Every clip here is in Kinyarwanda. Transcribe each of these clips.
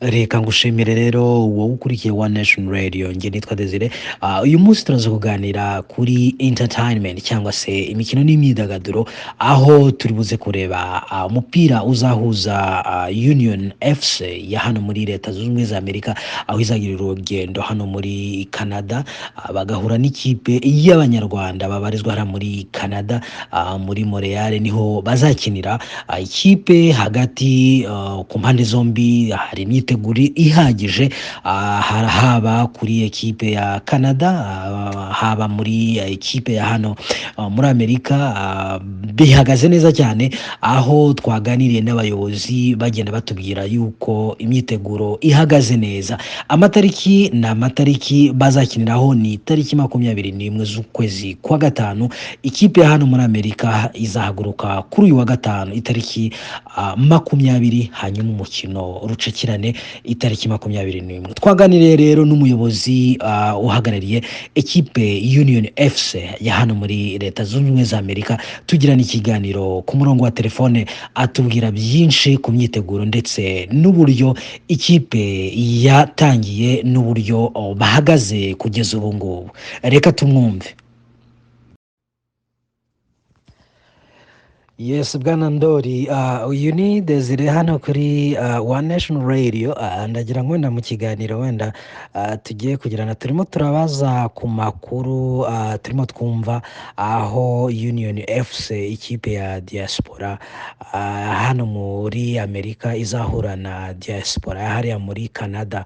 Reka ngushimire rero wowe ukurikiye One Nation Radio. Njye nitwa Desire. Uyu munsi turaza kuganira kuri entertainment cyangwa se imikino n'imyidagaduro, aho turi buze kureba umupira uzahuza Union FC ya hano muri Leta Zunze Ubumwe za Amerika, aho izagira urugendo hano muri Canada, bagahura n'ikipe y'Abanyarwanda babarizwa hariya muri Canada, muri Montreal niho bazakinira. Ikipe hagati ku mpande zombi hari imyiteguro ihagije, haba kuri ekipe ya Canada, haba muri ekipe ya hano muri Amerika, bihagaze neza cyane, aho twaganiriye n'abayobozi bagenda batubwira yuko imyiteguro ihagaze neza. Amatariki ni amatariki bazakiniraho ni itariki 21 z'ukwezi kwa gatanu. Ikipe ya hano muri Amerika izahaguruka kuri uyu wa gatanu itariki 20, hanyuma umukino rucakirane itariki 21. Twaganiriye rero n'umuyobozi uhagarariye ekipe Union FC ya hano muri Leta Zunze Ubumwe za Amerika, tugirana ikiganiro ku murongo wa telefone, atubwira byinshi ku myiteguro ndetse n'uburyo ikipe yatangiye n'uburyo bahagaze kugeza ubu ngubu. Reka tumwumve. Yes, Bwana Ndori, uyu ni Desire hano kuri One Nation Radio. Ndagira ngo wenda mu kiganiro wenda tugiye kugirana, turimo turabaza ku makuru turimo twumva aho Union FC, ikipe ya diaspora hano muri Amerika, izahura na diaspora hariya muri Canada.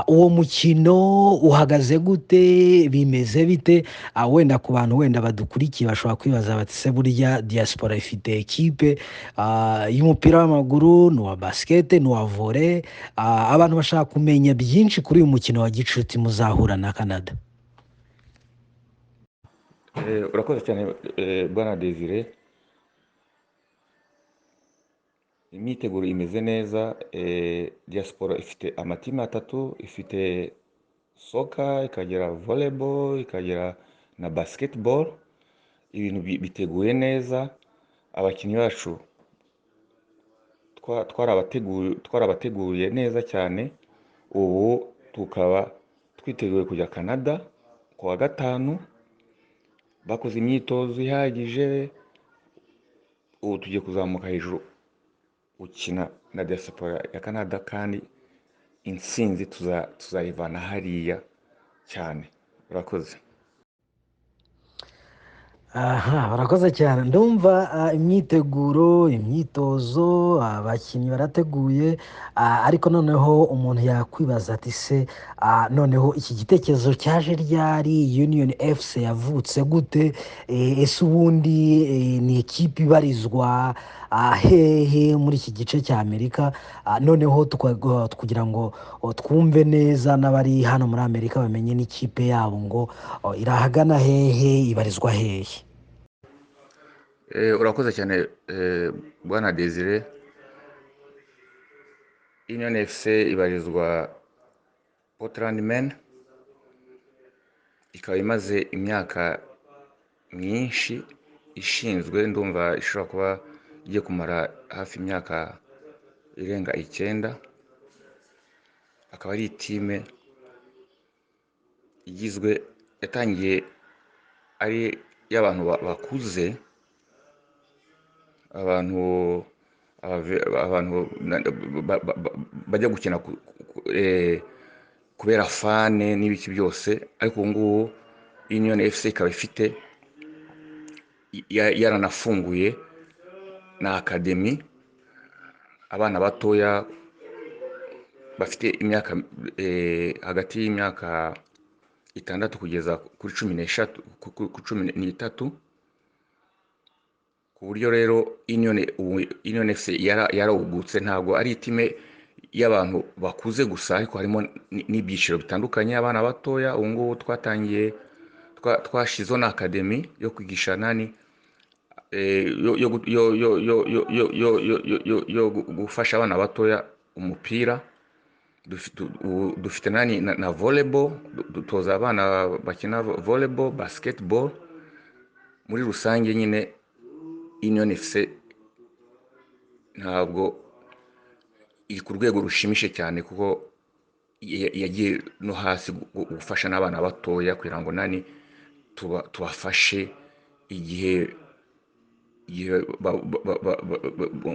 Uwo mukino uhagaze gute? Bimeze bite? Wenda ku bantu wenda badukurikiye bashobora kwibaza bati: se burya diaspora ifite ekipe y'umupira w'amaguru, n'uwa basikete, n'uwa volley? Abantu bashaka kumenya byinshi kuri uyu mukino wa gicuti muzahura na Canada. Urakoze cyane, bwana Desire. Imyiteguro imeze neza. Diaspora ifite amatimu atatu: ifite soka, ikagira volleyball, ikagira na basketball. Ibintu biteguye neza. Abakinnyi bacu twarabateguye neza cyane. Ubu tukaba twiteguye kujya Canada ku wa gatanu. Bakoze imyitozo ihagije. Ubu tugiye kuzamuka hejuru gukina na diaspora ya Canada, kandi intsinzi tuzayivana hariya cyane. Urakoze. Aha, barakoze cyane. Ndumva imyiteguro, imyitozo, abakinnyi barateguye, ariko noneho umuntu yakwibaza ati: se noneho iki gitekerezo cyaje ryari? Union FC yavutse gute? Ese ubundi ni ikipe ibarizwa hehe muri iki gice cya Amerika? Noneho kugira ngo twumve neza n'abari hano muri Amerika bamenye n'ikipe yabo ngo irahagana hehe, ibarizwa hehe? Urakoze cyane, bwana Desire. Union FC ibarizwa Portland, Maine, ikaba imaze imyaka myinshi ishinzwe. Ndumva ishobora kuba igiye kumara hafi imyaka irenga 9. Akaba ari itime igizwe, yatangiye ari iy'abantu bakuze, abantu bajya gukina kubera fun n'ibiki byose. Ariko ubu ngubu Union FC ikaba ifite, yaranafunguye na academy, abana batoya bafite imyaka hagati y'imyaka 6 kugeza kuri 13, kuri 13. Ku buryo rero Union, ubu Union FC yarawugutse. Ntabwo ari itime y'abantu bakuze gusa, ariko harimo n'ibyiciro bitandukanye, abana batoya. Ubu ngubu twatangiye, twashyizeho na academy yo kwigisha nani, yo yo yo yo yo yo yo yo yo yo yo yo gufasha abana batoya umupira. Ubu dufite nani na volleyball, dutoza abana bakina volleyball, basketball. Muri rusange nyine Union FC ntabwo iri ku rwego rushimishije cyane, kuko yagiye no hasi gufasha n'abana batoya kugira ngo nani tubafashe igihe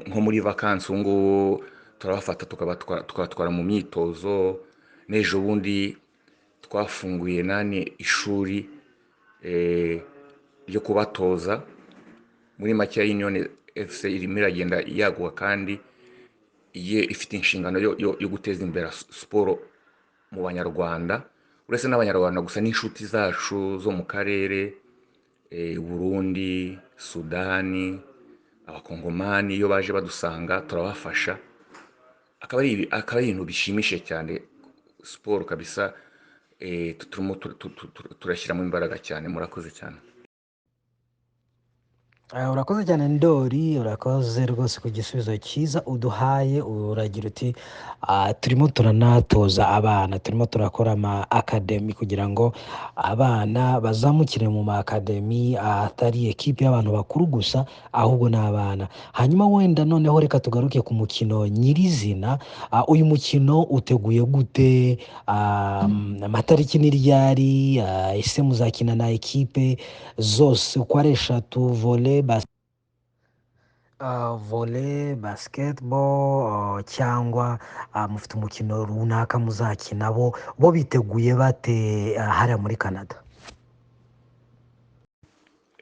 nko muri vakansi ubu ngubu turabafata tukabatwara mu myitozo. N'ejo bundi twafunguye nani ishuri ryo kubatoza. Muri make Union FC irimo iragenda yaguka, kandi igiye ifite inshingano yo guteza imbere siporo mu Banyarwanda, uretse n'Abanyarwanda gusa n'inshuti zacu zo mu karere, Burundi, Sudani, Abakongomani, iyo baje badusanga turabafasha. Akaba ari ibintu bishimishije cyane. Siporo kabisa, turimo turashyiramo imbaraga cyane. Murakoze cyane. Urakoze cyane Ndori, urakoze rwose ku gisubizo cyiza uduhaye. Uragira uti turimo turanatoza abana, turimo turakora ama academy kugira ngo abana bazamukire mu ma academy, atari ekipe y'abantu bakuru gusa, ahubwo n'abana. Hanyuma wenda noneho reka tugaruke ku mukino nyirizina. Uyu mukino uteguye gute? Amatariki ni ryari? Ese muzakina na ekipe zose uko ari eshatu, volley, volley, basketball, cyangwa mufite umukino runaka muzakina? Bo biteguye bate hariya muri Canada?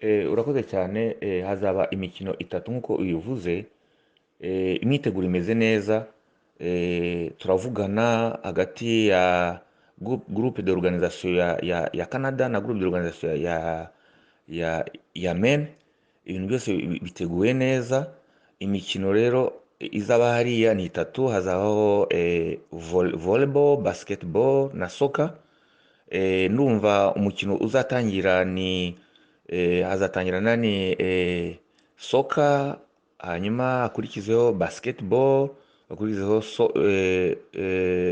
Urakoze cyane. Hazaba imikino itatu nk'uko ubivuze. Imyiteguro imeze neza. Turavugana hagati ya groupe d'organisation ya Canada na groupe d'organisation ya Maine. Ibintu byose biteguye neza. Imikino rero izaba hariya ni itatu. Hazabaho volleyball, basketball na soccer. Ndumva umukino uzatangira ni hazatangira nani soccer, hanyuma hakurikizeho basketball, hakurikizeho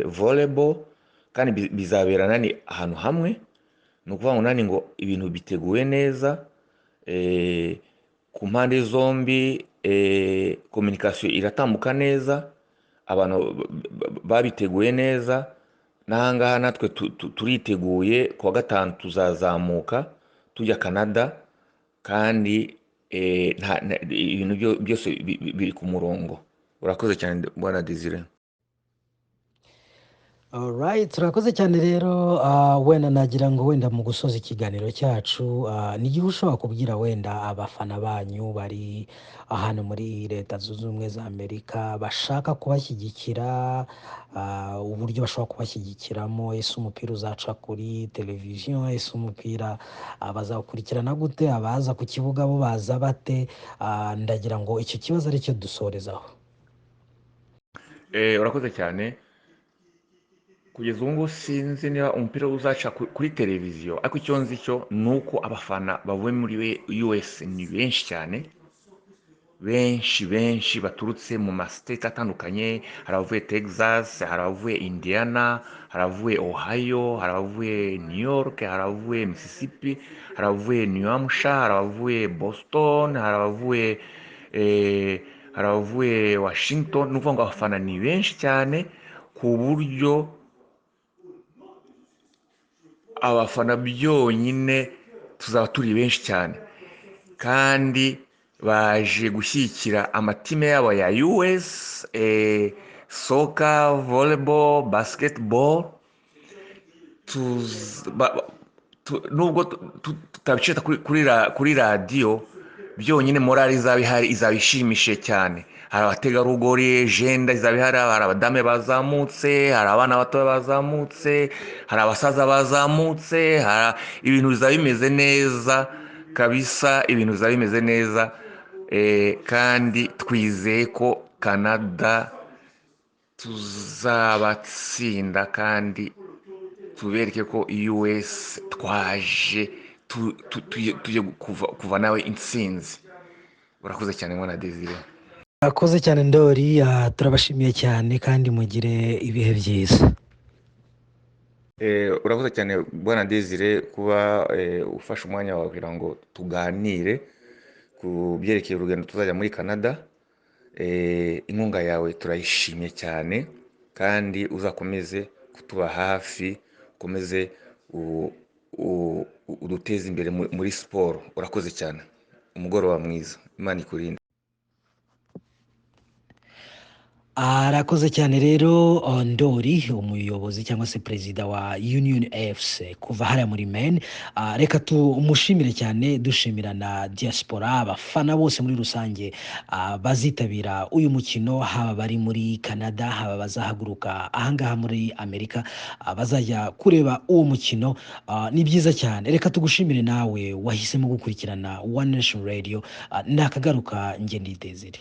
volleyball, kandi bizabera nani ahantu hamwe. Ni ukuvuga ngo nani ngo ibintu biteguye neza, ku mpande zombi, communication iratambuka neza, abantu babiteguye neza. N'ahangaha natwe turiteguye. Ku wa gatanu tuzazamuka tujya Canada, kandi ibintu byose biri ku murongo. Urakoze cyane Bwana Desire. Alright, turakoze cyane rero. Wenda nagira ngo wenda mu gusoza ikiganiro cyacu, ni igihe ushobora kubwira wenda abafana banyu bari ahantu muri Leta Zunze Ubumwe za Amerika bashaka kubashyigikira, uburyo bashobora kubashyigikiramo. Ese umupira uzaca kuri televiziyo? Ese umupira bazawukurikirana gute? Abaza ku kibuga bo baza bate? Ndagira ngo icyo kibazo aricyo dusorezaho. Urakoze cyane. Kugeza ubu ngubu sinzi niba umupira uzaca kuri televiziyo, ariko icyo nzi cyo ni uko abafana bavuye muri US ni benshi cyane, benshi benshi baturutse mu ma state atandukanye. Hari abavuye Texas, hari abavuye Indiana, hari abavuye Ohio, hari abavuye New York, hari abavuye Mississippi, hari abavuye New Hampshire, hari abavuye Boston, hari abavuye Washington. Ni ukuvuga ngo abafana ni benshi cyane, ku buryo abafana byonyine tuzaba turi benshi cyane, kandi baje gushyigikira amatime yabo ya US, soccer, volleyball, basketball. Nubwo tutabicita kuri radiyo, byonyine morali izaba ihari, izaba ishimishije cyane. Hari abategarugori, jenda izaba ihari, hari abadamu bazamutse, hari abana batoya bazamutse, hari abasaza bazamutse, hari ibintu bizaba bimeze neza kabisa, ibintu bizaba bimeze neza. Kandi twizeye ko Canada tuzabatsinda, kandi tubereke ko US twaje tujye kuva nawe intsinzi. Urakoze cyane mwana Desire. Urakoze cyane Ndori, turabashimiye cyane kandi mugire ibihe byiza. Urakoze cyane bwana Desire kuba ufashe umwanya wawe kugira ngo tuganire ku byerekeye urugendo tuzajya muri Canada. Inkunga yawe turayishimye cyane, kandi uzakomeze kutuba hafi, ukomeze uduteze imbere muri siporo. Urakoze cyane, umugoroba mwiza, Imana ikurinde. Arakoze cyane rero Ndori, umuyobozi cyangwa se perezida wa Union FC kuva hariya muri Maine. Reka tumushimire cyane, dushimira na diaspora, abafana bose muri rusange bazitabira uyu mukino, haba bari muri Canada, haba bazahaguruka ahangaha muri Amerika, bazajya kureba uwo mukino. Ni byiza cyane. Reka tugushimire nawe wahisemo gukurikirana One Nation Radio. Nakagaruka, njye ndi Desire.